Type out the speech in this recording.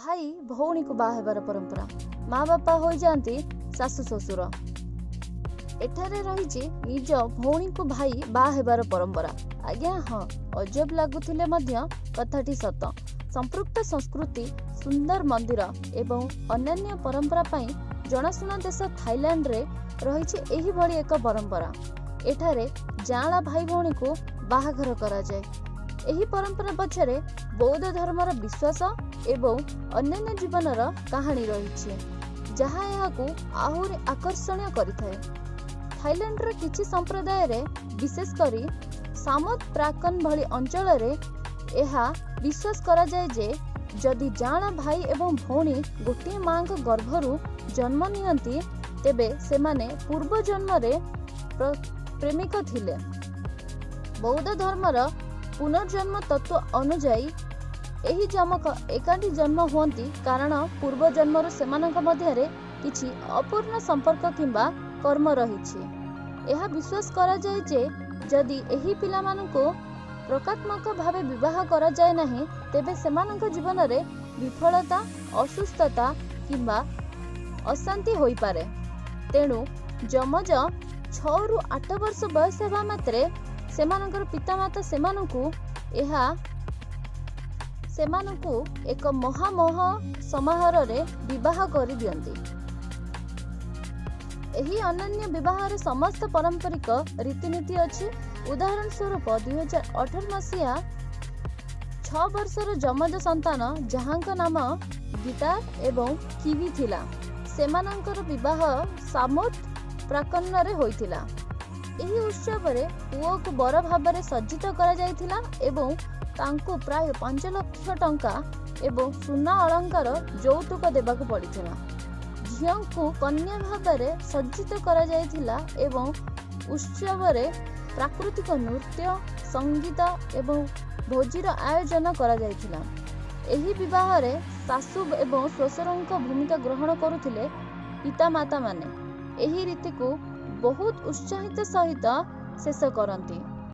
ଭାଇ ଭଉଣୀକୁ ବାହା ହେବାର ପରମ୍ପରା। ମା ବାପା ହୋଇଯାଆନ୍ତି ଶାଶୁ ଶ୍ୱଶୁର। ଏଠାରେ ରହିଛି ନିଜ ଭଉଣୀକୁ ଭାଇ ବାହା ହେବାର ପରମ୍ପରା। ଆଜ୍ଞା ହଁ, ଅଜବ ଲାଗୁଥିଲେ ମଧ୍ୟ କଥାଟି ସତ। ସମ୍ପୃକ୍ତ ସଂସ୍କୃତି, ସୁନ୍ଦର ମନ୍ଦିର ଏବଂ ଅନନ୍ୟ ପରମ୍ପରା ପାଇଁ ଜଣାଶୁଣା ଦେଶ ଥାଇଲାଣ୍ଡରେ ରହିଛି ଏହିଭଳି ଏକ ପରମ୍ପରା। ଏଠାରେ ଯାଆଁଳା ଭାଇ ଭଉଣୀକୁ ବାହାଘର କରାଯାଏ। ଏହି ପରମ୍ପରା ପଛରେ ବୌଦ୍ଧ ଧର୍ମର ବିଶ୍ୱାସ ଏବଂ ଅନନ୍ୟ ଜୀବନର କାହାଣୀ ରହିଛି, ଯାହା ଏହାକୁ ଆହୁରି ଆକର୍ଷଣୀୟ କରିଥାଏ। ଥାଇଲାଣ୍ଡର କିଛି ସମ୍ପ୍ରଦାୟରେ, ବିଶେଷ କରି ସାମୁଦ ପ୍ରାକନ ଭଳି ଅଞ୍ଚଳରେ, ଏହା ବିଶ୍ୱାସ କରାଯାଏ ଯେ ଯଦି ଯାଆଁଳା ଭାଇ ଏବଂ ଭଉଣୀ ଗୋଟିଏ ମାଆଙ୍କ ଗର୍ଭରୁ ଜନ୍ମ ନିଅନ୍ତି, ତେବେ ସେମାନେ ପୂର୍ବ ଜନ୍ମରେ ପ୍ରେମିକ ଥିଲେ। ବୌଦ୍ଧ ଧର୍ମର ପୁନର୍ଜନ୍ମ ତତ୍ତ୍ୱ ଅନୁଯାୟୀ, ଏହି ଯମକ ଏକାଠି ଜନ୍ମ ହୁଅନ୍ତି କାରଣ ପୂର୍ବ ଜନ୍ମରୁ ସେମାନଙ୍କ ମଧ୍ୟରେ କିଛି ଅପୂର୍ଣ୍ଣ ସମ୍ପର୍କ କିମ୍ବା କର୍ମ ରହିଛି। ଏହା ବିଶ୍ୱାସ କରାଯାଏ ଯେ ଯଦି ଏହି ପିଲାମାନଙ୍କୁ ପ୍ରକାତ୍ମକ ଭାବେ ବିବାହ କରାଯାଏ ନାହିଁ, ତେବେ ସେମାନଙ୍କ ଜୀବନରେ ବିଫଳତା, ଅସୁସ୍ଥତା କିମ୍ବା ଅଶାନ୍ତି ହୋଇପାରେ। ତେଣୁ ଯମଜ 6ରୁ 8 ବର୍ଷ ବୟସ ହେବା ମାତ୍ରେ ସେମାନଙ୍କର ପିତାମାତା ସେମାନଙ୍କୁ ଏକ ମହାମୋହ ସମାରୋହରେ ବିବାହ କରିଦିଅନ୍ତି। ଏହି ଅନନ୍ୟ ବିବାହରେ ସମସ୍ତ ପାରମ୍ପରିକ ରୀତିନୀତି ଅଛି। ଉଦାହରଣ ସ୍ୱରୂପ, 2018 ମସିହା 6 ବର୍ଷର ଯମଜ ସନ୍ତାନ, ଯାହାଙ୍କ ନାମ ଗିଟାର ଏବଂ କିୱି ଥିଲା, ସେମାନଙ୍କର ବିବାହ ସାମୁଦ ପ୍ରାକନରେ ହୋଇଥିଲା। ଏହି ଉତ୍ସବରେ ପୁଅକୁ ବର ଭାବରେ ସଜ୍ଜିତ କରାଯାଇଥିଲା ଏବଂ ତାଙ୍କୁ ପ୍ରାୟ 5 ଲକ୍ଷ ଟଙ୍କା ଏବଂ ସୁନା ଅଳଙ୍କାର ଯୌତୁକ ଦେବାକୁ ପଡ଼ିଥିଲା। ଝିଅଙ୍କୁ କନ୍ୟା ଭାବରେ ସଜ୍ଜିତ କରାଯାଇଥିଲା ଏବଂ ଉତ୍ସବରେ ପ୍ରାକୃତିକ ନୃତ୍ୟ, ସଙ୍ଗୀତ ଏବଂ ଭୋଜିର ଆୟୋଜନ କରାଯାଇଥିଲା। ଏହି ବିବାହରେ ଶାଶୁ ଏବଂ ଶ୍ୱଶୁରଙ୍କ ଭୂମିକା ଗ୍ରହଣ କରୁଥିଲେ ପିତାମାତାମାନେ ଏହି ରୀତିକୁ ବହୁତ ଉତ୍ସାହିତ ସହିତ ଶେଷ କରନ୍ତି।